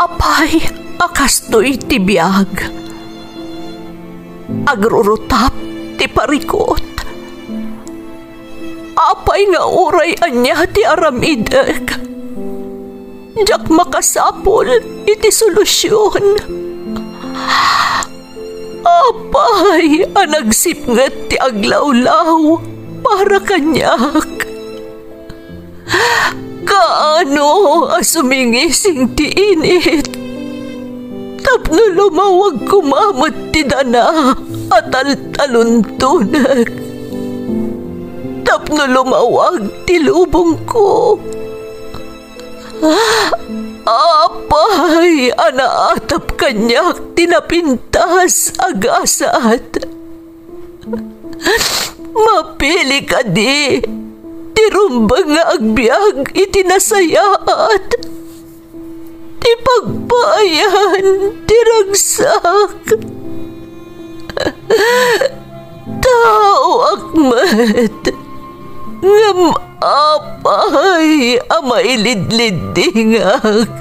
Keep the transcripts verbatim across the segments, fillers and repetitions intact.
Apay a kastoy ti biag? Agrurutap ti parikut. Apay nga uray ania ti aramidek, diak makasapul iti solusion. Apay a nagsipnget ti aglawlaw para kaniak? Kaano a sumingising ti init tapno lumawag koma met ti dana a taltaluntonek, tapno lumawag ti lubongko? Apay a naatap kaniak ti napintas a gasat? Mapili kadi ti rumbeng nga agbiag iti nasayaat, ti pagpaayan ti ragsak? Taoak met, ngem apay a mailidliddingak?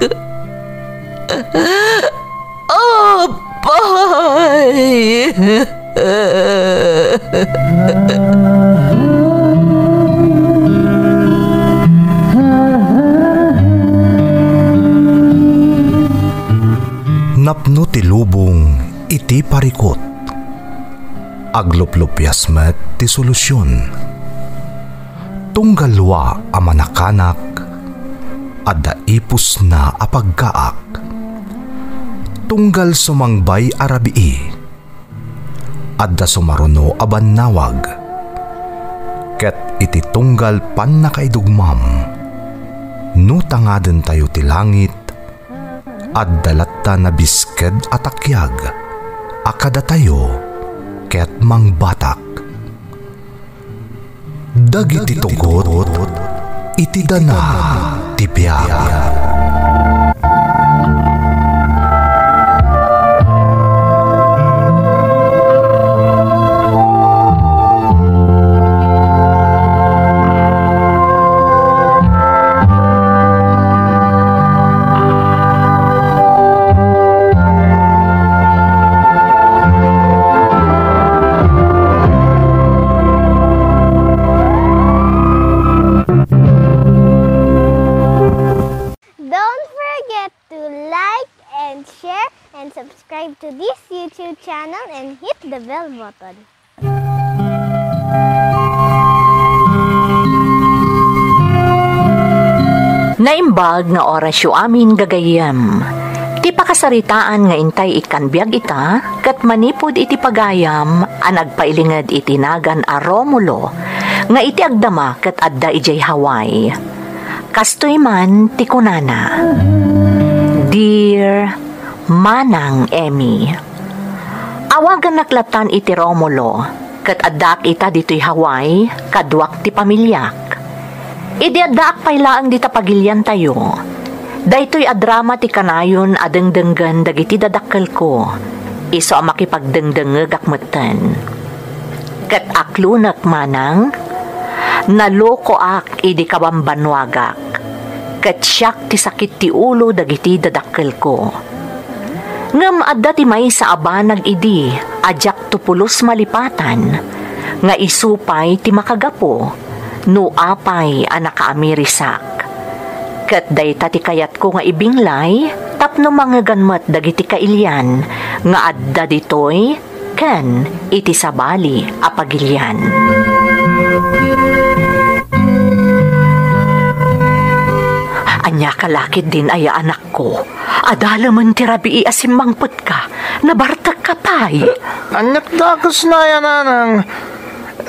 Apay! Napno ti lubong iti parikut. Agluplupias met ti solusion. Tunggal lua a manakanak, adda ipusna a pagkaak. Tunggal sumangbay a rabii, adda sumaruno a bannawag. Ket iti tunggal pannakaidugmam, no tangadentayo ti langit, adda latta nabisked a takiag a kadatayo ket mangbatak. Dagiti tugot iti dana ti biag. Don't forget to like and share and subscribe to this YouTube channel and hit the bell button. Naimbag nga orasyo amin, gagayyem. Ti pakasaritaan nga intay ikkan biag ita, ket manipud iti pagayam a nagpailinged iti nagan a Romulo, nga iti agdama ket adda idiay Hawaii. Kastoy man ti kunana, Dear Manang Emmy, awagannak lattan iti Romulo, ket addaak ita ditoy Hawaii, kaduak ti pamiliak. Idi addaak pay laeng dita pagiliantayo, daytoy a drama ti kanayon a dengdenggen dagiti dadakkelko, isu a makipagdengdengngegak metten. Ket aklonek, Manang, nalokoak idi kabambannuagak, ket siak ti sakit ti ulo dagiti dadakkelko. Ngem adda ti maysa a banag idi a diakto pulos malipatan, nga isu pay ti makagapu no apay a nakaamirisak. Ket dayta ti kayatko nga ibinglay tapno mangngegan met dagiti kailian nga adda ditoy ken iti sabali a pagilian. Ania ka la ketdin aya, anakko? Adalemen ti rabii a simmangpetka, nabartekka pay. Ania dakes aya, nanang?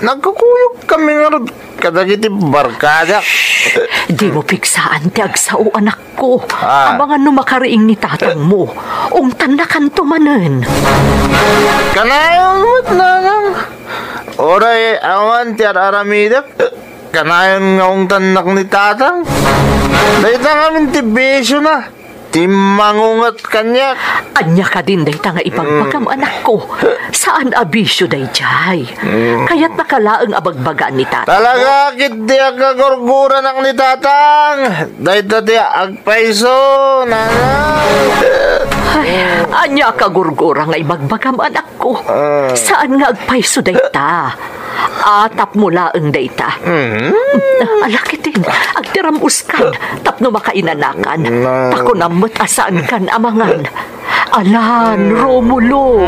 Nagkukuyogkami ngarud kadagiti barkadak. Dimo pigsaan ti agsao, anakko. Ah. Amangan no makariing ni tatangmo. Ungtannakanto manen. Kanayon met, nanang. Uray awan ti ar-aramidek, kanayon nga ungtannak ni tatang. Dayta ngamin ti bisiona. Immangunget kaniak. Ania kadin dayta nga ibagbagam, Mm. anakko? Saan a bisio daydiay. Mm. Kayatnaka laeng a bagbagaan ni tatang. Talaga, ket diak agurguranak ni tatang. Dayta ti agpayso, nanang. Ay, ania a kagurgura nga ibagbagam, anakko? Ah. Saan nga agpayso dayta? Atapmo laeng dayta. Mhm. Ala ketdin, agtiram-oskad tapno makainanakan. Na- Ta kunam met a saankan a mangan. Alan, Romulo.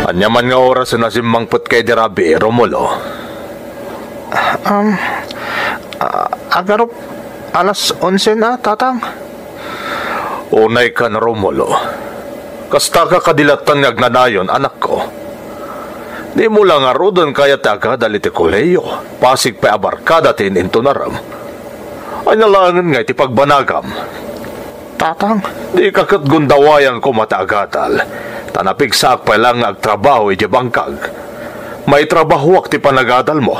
Ania man nga oras a nasimmangpetka idi rabii, Romulo? Um, ah, agarup alas onse na, Tatang. Unaykan, Romulo. Kastaka kadi lattan nga agnanayon, anakko. Dimo la ngaruden kayat ti agadal iti kolehiyo, pasig pay a barkada ti in-intunarem. Ania laengen ngay ti pagbanagam? Tatang. Dika ket gundawayang koma ti agadal, ta napigsaak pay laeng nga agtrabaho idiay bangkag. Maitrabahoak ti panagadalmo.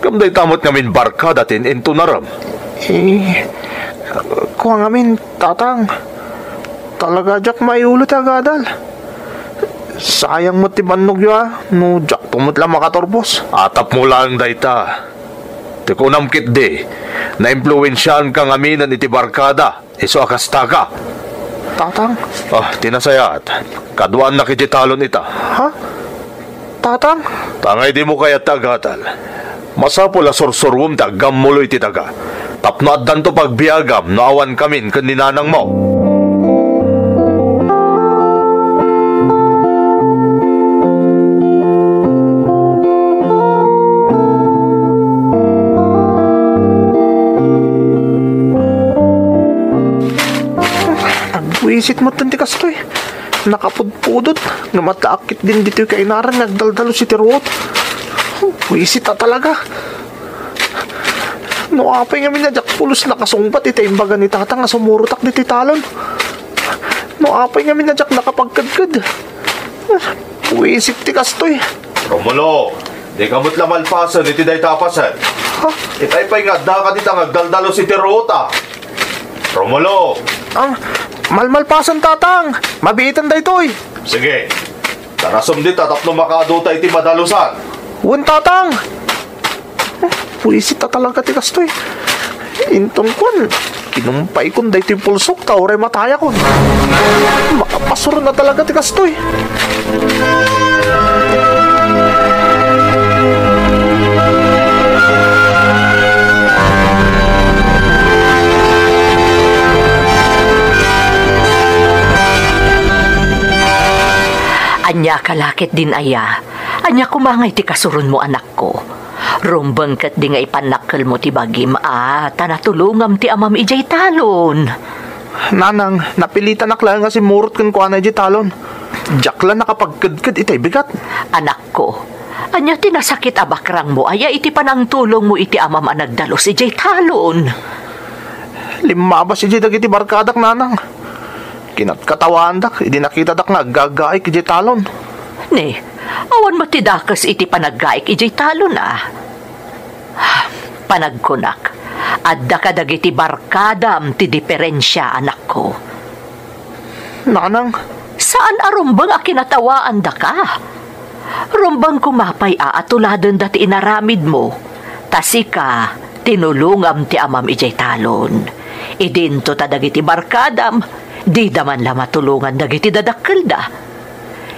Ngem dayta met ngamin barkada ti in-intunarem. Eh, kua ngamin, Tatang. Talaga diak maiulo ti agadal. Sayang met ti bannogyo, a, no diakto met la makaturbos. Atapmo laeng dayta. Ti kunam ketdi, naimpluensiaanka ngaminen iti barkada. Isu a kastaka. Tatang? Ah, ti nasayaat. Kaduaannak idiay talon ita. Ha? Tatang? Tangay dimo kayat ti agadal. Masapul a sursuruem ti aggammulo iti daga. Tapno addanto pagbiagam no awan kamin ken ni nanangmo. Agbuisit met ti kastoy. Nakapudpudot nga mataak ketdin ditoy kainaran nga agdaldalus iti ruot. Buisit a talaga. No apay ngamin a diak pulos nakasungbat iti imbaga ni Tatang a sumurotak ditoy talon. No apay ngamin a diak nakapagkedked. Buisit ti kastoy. Romulo, dika met la malpasen iti dayta a paset. Ha? Itay pay nga addaka dita nga agdaldalus iti ruot, a. Romulo! Ah, malmalpasen, Tatang. Mabiiten daytoy. Sige. Darasem dita tapno makaadota iti madalusan. Wen, Tatang. Buisit a talaga ti kastoy. Inton kuan, kinumpaykon daytoy pulsok ta uray matayakon. Makapasuron a talaga ti kastoy. Ania ka la ketdin aya? Ania koma ngay ti kasuronmo, anakko? Rumbeng ketdi nga ipannakkelmo ti bagim, a, ta natulongam ti amam idiay talon. Nanang, napilitanak laeng a simmurot kenkuana idiay talon. Diak la nakapagkedked itay bigat. Anakko, ania ti nasakit a bakrangmo aya iti panangtulongmo iti amam a nagdalus idiay talon? Limmabas idiay dagiti barkadak, Nanang. Kinatkatawaandak idi nakitadak nga aggaaggaik idiay talon. Ne, awan met ti dakes iti panaggaik idiay talon, a. Panagkunak, adda kadagiti barkadam ti diferensia, anakko. Nanang. Saan a rumbeng a kinatawaandaka. Rumbeng koma pay a atuladenda ti inaramidmo. Ta sika, tinulongam ti amam idiay talon. Idinto ta dagiti barkadam, dida man la matulongan dagiti dadakkelda.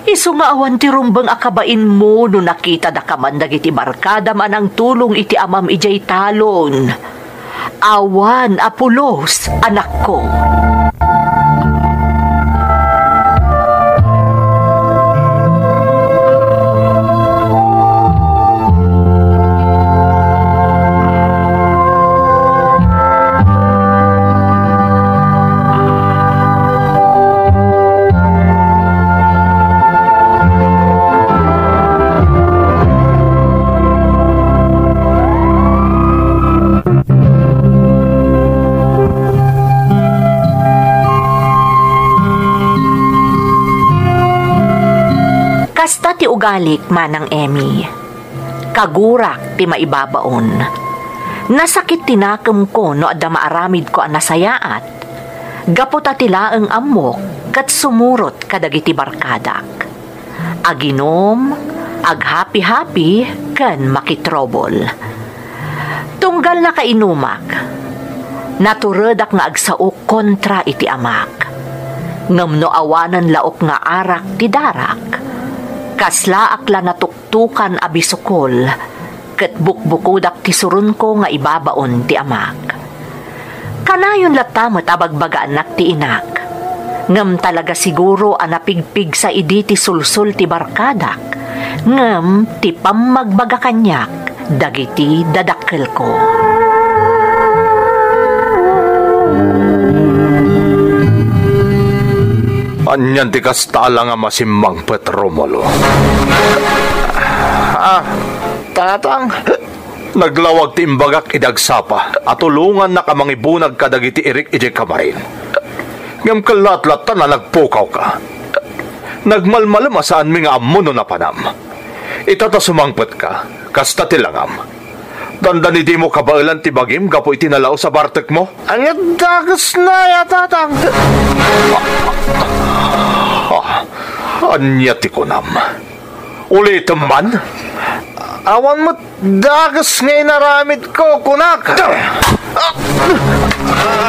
Isu nga awan ti rumbeng a kabainmo no nakitada kaman dagiti barkadam a nangtulong iti amam idiay talon. Awan a pulos, anakko. Galik, Manang Emmy. Kagurak ti maibabaon. Nasakit ti nakemko no adda maaramidko a nasayaat. Gapu ta ti laeng ammok ket sumurot kadagiti barkadak. Aginum, aghapi-hapi, ken makitrobol. Tunggal nakainumak, naturedak nga agsaok kontra iti amak. Ngem no awanen laok nga arak ti darak, kaslaak la natuktukan a bisukol, ket bukbukodak ti surunko nga ibabaon ti amak. Kanayon latta met a bagbagaannak ti inak. Ngem talaga siguro a napigpigsa idi ti sulsol ti barkadak, ngem ti pammagbaga kaniak dagiti dadakkelko. Anian ti kasta a langam a simmangpet, Romulo? Ah, tatang. Naglawag ti imbagak idi agsapa a tulongannak a mangibunag kadagiti irik idiay kamarin. Ngem kellat latta a nagpukawka. Nagmalmalem a saanmi nga ammo no napanam. Ita ta sumangpetka, kasta ti langam. Dandani dimo kabaelan ti bagim gapu iti nalaus a bartekmo? Ania dakesna, ya, tatang? Ah, ania ti kunam? Ulitem man? Awan met dakes nga inaramidko, kunak.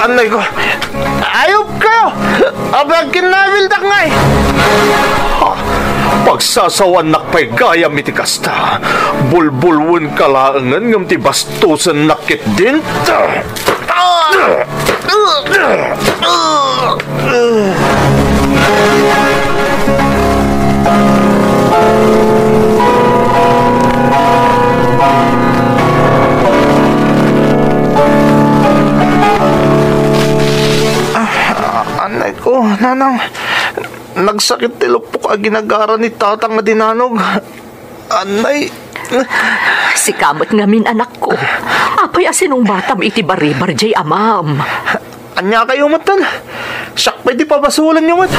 Anay ko. Ayup kayo! Apay agkinnabildak ngay? Pagsasawaannak pay gayam iti kasta. Bulbulwenka laengen ngem ti bastosennak ketdin. Ah, anay ko, nanang, nagsakit ti luppok a ginagara ni tatang a dinanog. Anay. Sika met ngamin, anakko. Apay a sinungbatam iti baribar jay amam? Ania kayo metten? Siak pay ti pabasolenyo met.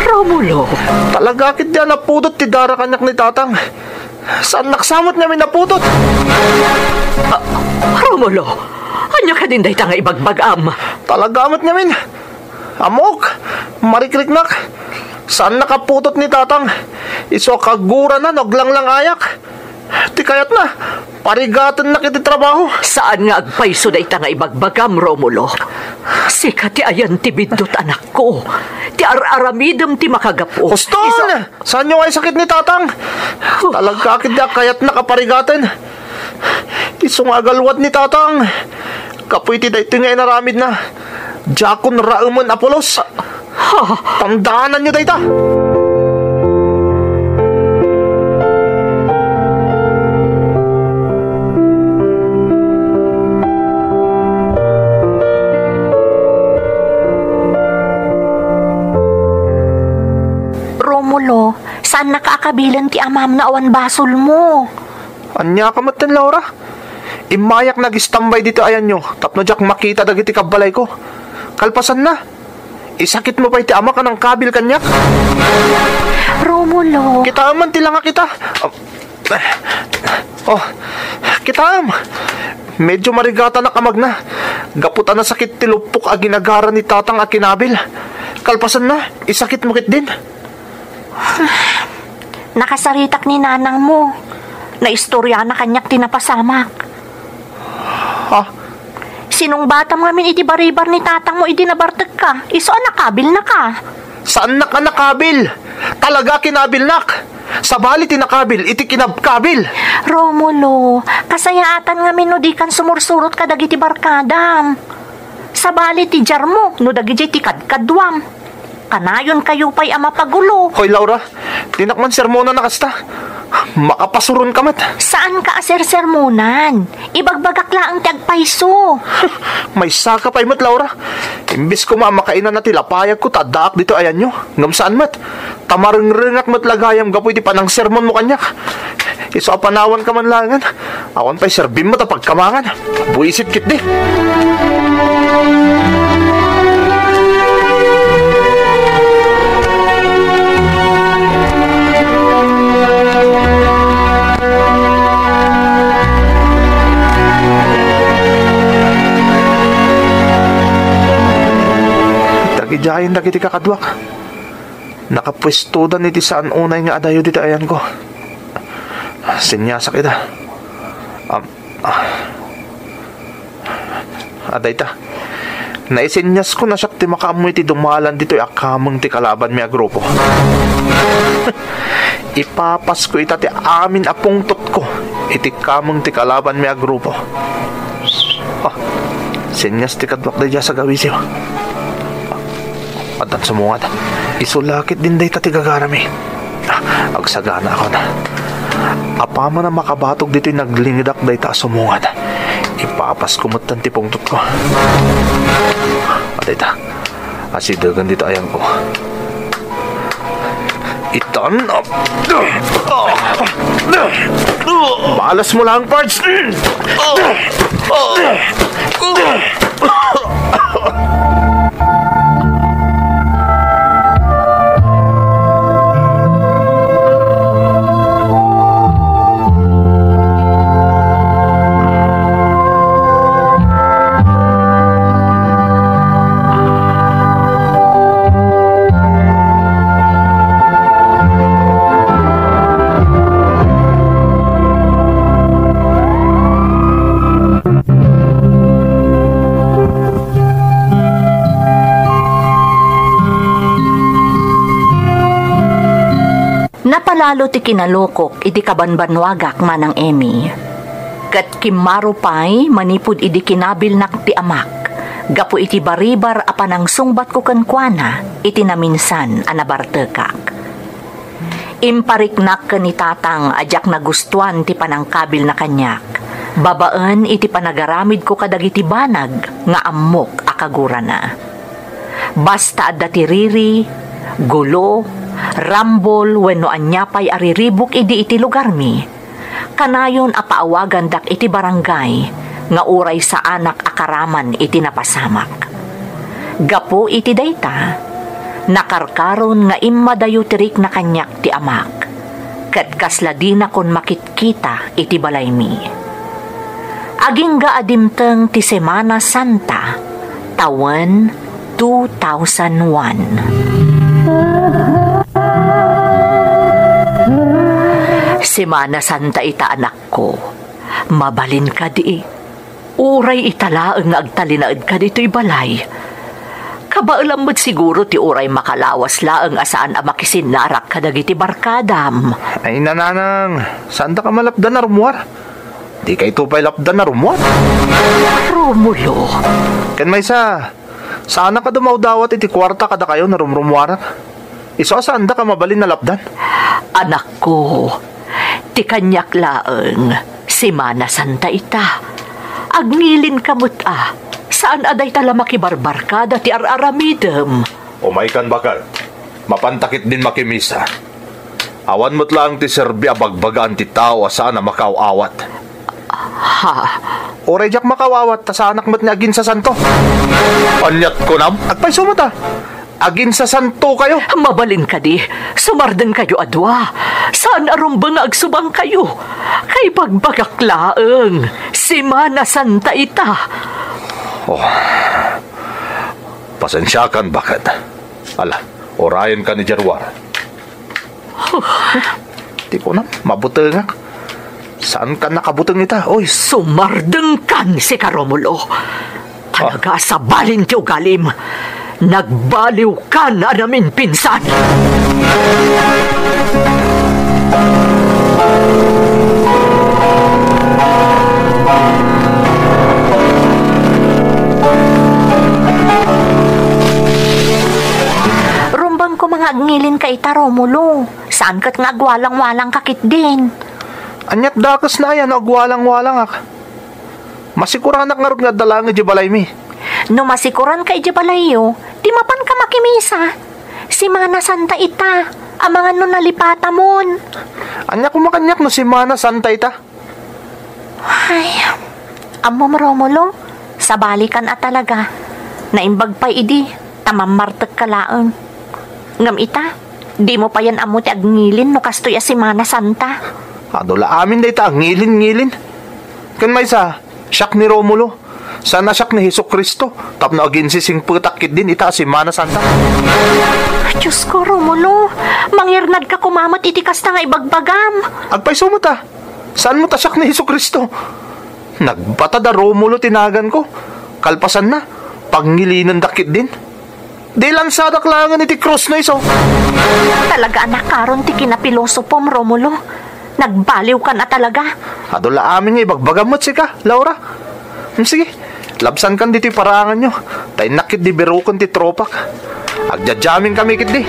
Romulo. Talaga ketdi a napudot ti dara kaniak ni tatang. Saannak sa met ngamin napudot. Ah, Romulo, ania kadin dayta nga ibagbagam? Talaga met ngamin. Ammok, marikriknak. Saannak a putot ni tatang. Isu a kagurana no aglanglangayak. Ti kayatna, parigatennak iti trabaho. Saan nga agpayso dayta nga ibagbagam, Romulo. Sika ti ayan ti biddut, anakko. Ti ar-aramidem ti makagapu. Huston! Isu- Saanyo nga isakit ni tatang? Talaga ketdi a kayatnak a parigaten. Isu nga agalwad ni tatang. Gapu iti daytoy nga inaramidna, diakon raemen a pulos. Ha? Tandaananyo dayta. Romulo, saannaka a kabilen ti amam no awan basolmo. Ania ka metten, Laura? Immayak nagistambay ditoy ayanyo tapno diak makita dagiti kabbalayko. Kalpasanna, isakitmo pay ti amak a nangkabil kaniak. Romulo. Kitaem man ti langak ita. Oh, kitaem. Medyo marigatanak a magna. Gapu ta nasakit ti luppok a ginagara ni tatang a kinabil. Kalpasanna, isakitmo ketdin. Nakasaritak ni nanangmo. Naistoriana kaniak ti napasamak. Ha? Sinungbatam ngamin iti baribar ni tatangmo idi nabartekka. Isu a nakabilnaka. Saannak a nakabil? Talaga a kinabilnak. Sabali ti nakabil iti kinabkabil. Romulo, kasayaatan ngamin no dikan sumursurot kadagiti barkadam. Sabali ti diarmo no dagidiay ti kadkaduam. Kanayon kayo pay a mapagulo. Hoy, Laura, dinak man sermonan a kasta. Makapasuron ka met. Saan ka a sersermonan? Ibagbagak laeng ti agpayso. Maysaka pay met, Laura. Imbes koma a makainana ti lapayagko ta addaak ditoy ayanyo. Ngem saan met. Ta marengrengak met la gayam gapu iti panangsermonmo kaniak. Isu a panawanka man laengen. Awan pay serbim met a pagkamangan. Buisit ketdi. Idiayen dagiti kakaduak. Nakapuestodan iti saan unay nga adayo ditoy ayanko. Seniasak ida. Am-, ah. Adayta. Naiseniasko a siak ti makaammo iti dumalan ditoy a kameng ti kalabanmi a grupo. Ipapasko ita ti amin a pungtotko iti kameng ti kalabanmi a grupo. Ah, senias ti kaduak daydiay a sagawisiw. Addan sumungad. Isu la ketdin dayta ti gagarami. Ah, agsaganaakon. Apaman a makabatog ditoy naglingedak dayta a sumungad, ipapasko metten ti pungtotko. Adayta. Asidegen dita ayanko. Itan. Malas mo lang, Pards. Napalalo ti kinalukok iti kabanbanuagak, Manang Emmy. Ket kimmaro pay manipud idi kinabilnak ti amak gapu iti baribar a panangsungbatko kenkuana iti naminsan a nabartekak. Impariknak ken ni Tatang a diak nagustuan ti panangkabilna kaniak, babaen iti panagaramidko kadagiti banag nga ammok a kagurana. Basta adda ti riri, gulo, rambol wenno ania pay a riribuk idi iti lugarmi, kanayon a paawagandak iti barangay nga uray saanak a karaman iti napasamak. Gapu iti dayta, nakarkaron nga immadayo ti rikna kaniak ti amak, ket kasla dinakon makitkita iti balaymi. Agingga a dimteng ti Semana Santa, tawen two thousand one. Semana Santa ita, anakko. Mabalin kadi. Uray ita laeng nga agtalinaedka ditoy balay. Kabaelam met siguro ti uray makalawas laeng a saan a makisinnarak kadagiti barkadam. Ay, nanang, saandaka malapdan a rummuar? Dika ito pay lapdan a rummuar? Romulo. Ken maysa, saanak a dumawdawat iti kuarta kadakayo no rumrummuarak. Isu a saandaka mabalin a lapdan. Anakko, ti kaniak laeng, Semana Santa ita. Agngilin ka met a, saan a dayta la makibarbarkada ti ar-aramidem. Umaykan, baket. Mapanta ketdin makimisa. Awan met laeng ti serbi a bagbagaan ti tao a saan a makaaw-awat. Ha? Uray diak makaaw-awat, ta saanak met nga aginsasanto. Aniat kunam? Agpayso met a. Aginsasantokayo. Mabalin kadi, sumardengkayo a dua. Saan a rumbeng nga agsubangkayo. Kaibagbagak laeng, Semana Santa ita. Oh. Pasensiakan, baket. Ala, urayenkan idiay ruar. Ti kunam, mabutengak. Saankan nakabuteng ita, oy. Sumardengkan, sika, Romulo. Talaga a sabalin ti ugalim. Nagbaliwkan a naminpinsan. Rumbeng koma nga agngilin ka ita, Romulo. Saan ket nga agwalang-walang ka ketdin. Aniat dakesna aya no agwalang-walangak? Masikuranak ngarud nga adda laeng idiay balaymi. No masikuran ka idiay balayyo, di mapan ka makimisa. Semana Santa ita, amangan no nalipatamon. Ania koma kaniak no Semana Santa ita? Ay, ammom, Romulo, sabalikan a talaga. Naimbag pay idi, ta mammartek ka laeng. Ngem ita, dimo payen ammo ti agngilin no kastoy a Semana Santa. Adu la amin dayta a ngilin-ngilin. Ken maysa, siak ni Romulo. Saan a siak ni Jesu-Cristo tapno aginsisingpetak ketdin ita a Semana Santa? Diosko, Romulo, mangirnadka koma met iti kasta nga ibagbagam. Agpayso met a, saan met a siak ni Jesu-Cristo? Nagbatad a Romulo ti naganko. Kalpasanna, pangilinendak ketdin. Di lansadak laengen iti krus no isu. Talaga a nakaron ti kinapilosopom, Romulo. Nagbaliwkan a talaga. Adu la amin nga ibagbagam met sika, Laura. Hmm, sige, labsankan ditoy paraanganyo. Ta innak ketdi biroken ti tropak. Agjajamin kami ketdi.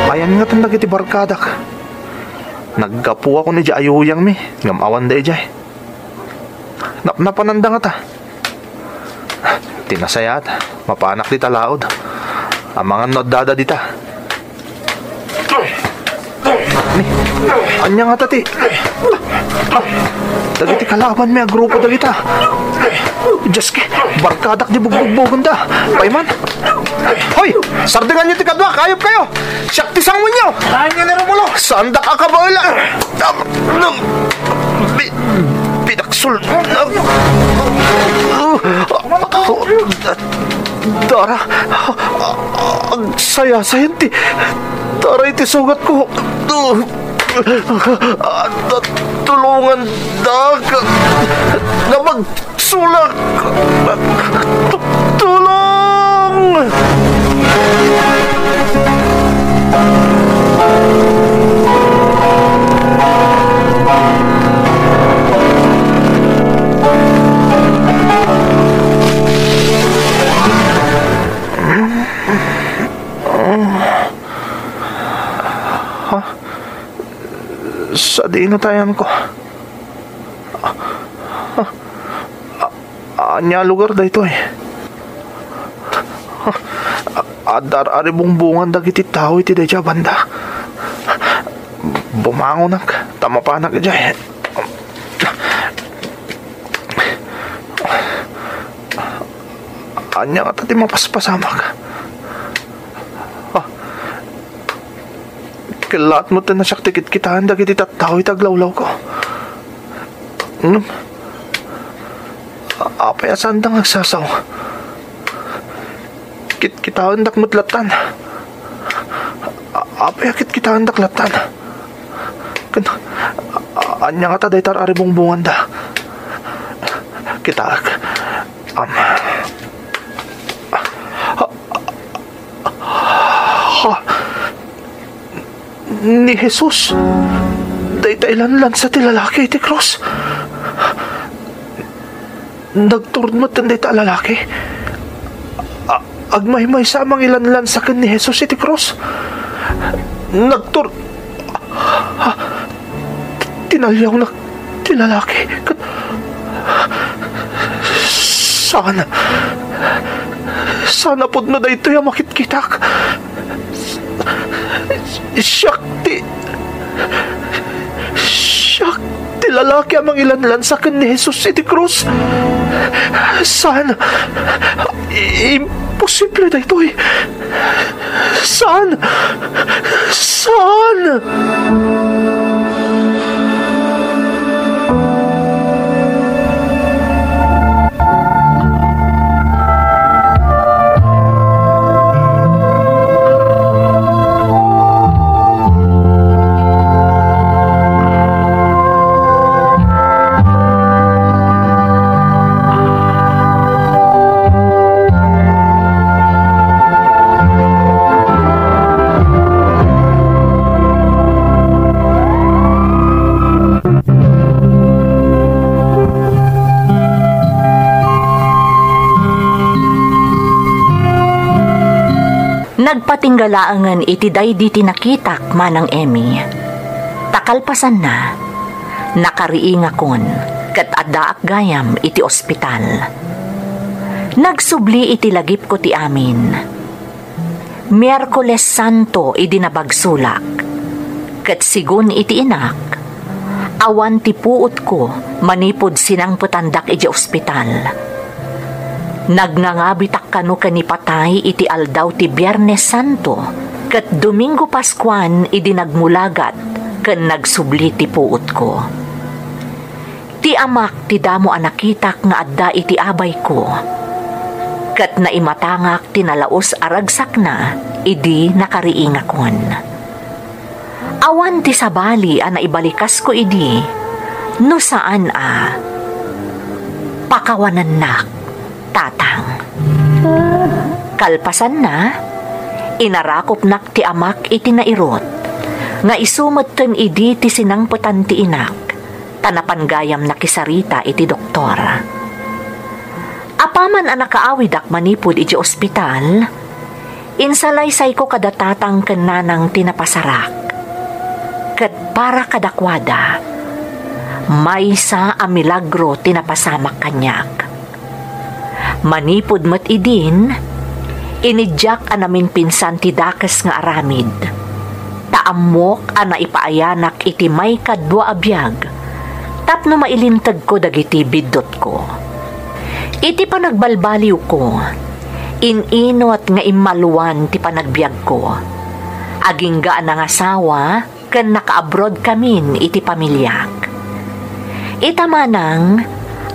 Payan ngaten dagiti barkadak. Naggapuakon idiay ayuyangmi, ngem awanda idiay. Napnapananda ngata. Ti nasayaat, mapanak dita laud. Amangan no addada dita. Ni, ania ngata ti? Dagiti kalabanmi a grupo dagita. Dioski, barkadak di bugbugbugenda. Payman. Hoy, sardenganyo ti kaduak, ayupkayo. Siak ti sanguenyo. Saan nga ni Romulo? Saandak a kabaelan. Pi-, pinaksul. Dara, agsayasayan ti dara iti sugatko. Tulongandak. Nabag-, Sulak! Tu-, tulong! Ha? Sadino ti ayanko? Ania a lugar daytoy? Adda ar-aribungbungan dagiti tao iti daydiay a banda. Bumangonak ta mapanak idiay. Ania ngata ti mapaspasamak? Ah, kellaat met ti nasiak ti kitkitaen dagiti tattao iti aglawlawko. Ngem, a-, apay a saanda nga agsasaw? Kitkitaendak met lattan. A-, apay a kitkitaendak lattan? Ken, a-, ania ngata dayta ar-aribungbunganda? Kitaek. Am. Ha? Ni Jesus, dayta ilanlansa ti lalaki iti krus. Nagturod met dayta a lalaki. A-, agmaymaysa a mangilanlansa ken ni Jesus iti krus. Nagtur-, Tinaliawnak ti lalaki ket saan, saan a pudno daytoy a makitkitak. Siak ti, siak ti lalaki a mangilanlansa ken ni Jesus iti krus. Saan, imposible daytoy. Saan! Saan! Nagpatingga laengen iti daydi ti nakitak, Manang Emmy. Ta kalpasanna, nakariingakon ket addaak gayam iti ospital. Nagsubli iti lagipko ti amin. Mierkules Santo idi nabagsolak, ket sigun iti inak, awan ti puotko manipud sinangpetandak idiay ospital. Nagngangabitak kano ken ni patay iti aldaw ti Biernes Santo ket Domingo Pascuan idi nagmulagat ken nagsubli ti puotko. Ti amak ti damo a nakitak nga adda iti abayko, ket naimatangak ti nalaus a ragsakna idi nakariingakon. Awan ti sabali a naibalikasko idi, no saan a pakawanennak, Tatang. Kalpasanna, inarakopnak ti amak iti nairut, nga isu metten idi ti sinangpetan ti inak, ta napan gayam nakisarita iti doktor. Apaman a nakaawidak manipud iti ospital, insalaysayko kada Tatang ken Nanang ti napasarak. Ket para kadakuada, maysa a milagro ti napasamak kaniak. Manipud met idin, iniddiak a naminpinsan ti dakes nga aramid. Ta ammok a naipaayanak iti maikadua a biag, tapno mailintegko dagiti biddutko. Iti panagbalbaliwko, in-inut nga immaluan ti panagbiagko. Agingga a nangasawa ken nakaabroad kamin iti pamiliak. Ita manang,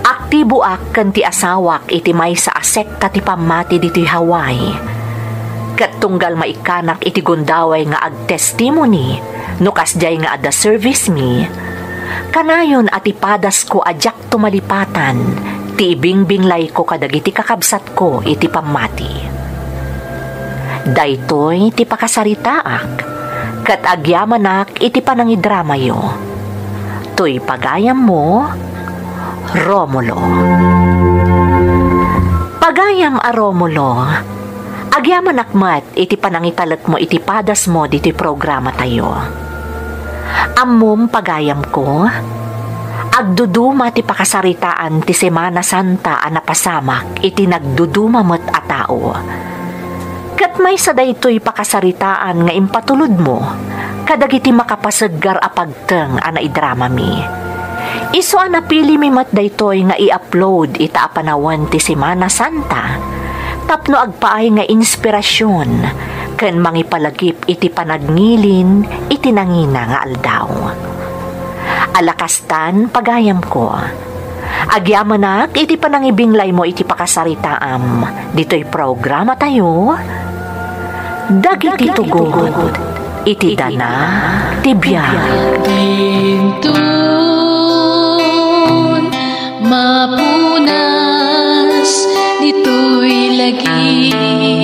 aktiboak ken ti asawak iti maysa a sekta ti pammati ditoy Hawaii. Ket tunggal maikkanak iti gundaway nga agtestimony no kasdiay nga adda service mi, kanayon a ti padasko a diak to malipatan ti ibingbinglayko kadagiti kakabsatko iti pammati. Daytoy ti pakasaritaak ket agyamanak iti panangidramayo. Toy pagayammo, Romulo. Pagayam a Romulo, agyamanak met iti panangitalekmo iti padasmo ditoy programatayo. Ammom, pagayamko, agduduma ti pakasaritaan ti Semana Santa a napasamak iti nagduduma met a tao. Ket maysa daytoy pakasaritaan nga impatulodmo kadagiti makapaseggar a pagteng a naidramami. Isu a napilimi met daytoy nga i-upload ita a panawen ti Semana Santa tapno agpaay nga inspirasyon ken mangipalagip iti panagngilin iti nangina nga aldaw. Ala kastan, pagayamko, agyamanak iti panangibinglaymo iti pakasaritaam ditoy programatayo, Dagiti Tugod iti Dana ti Biag. Dinton mapunas ditoy lagi.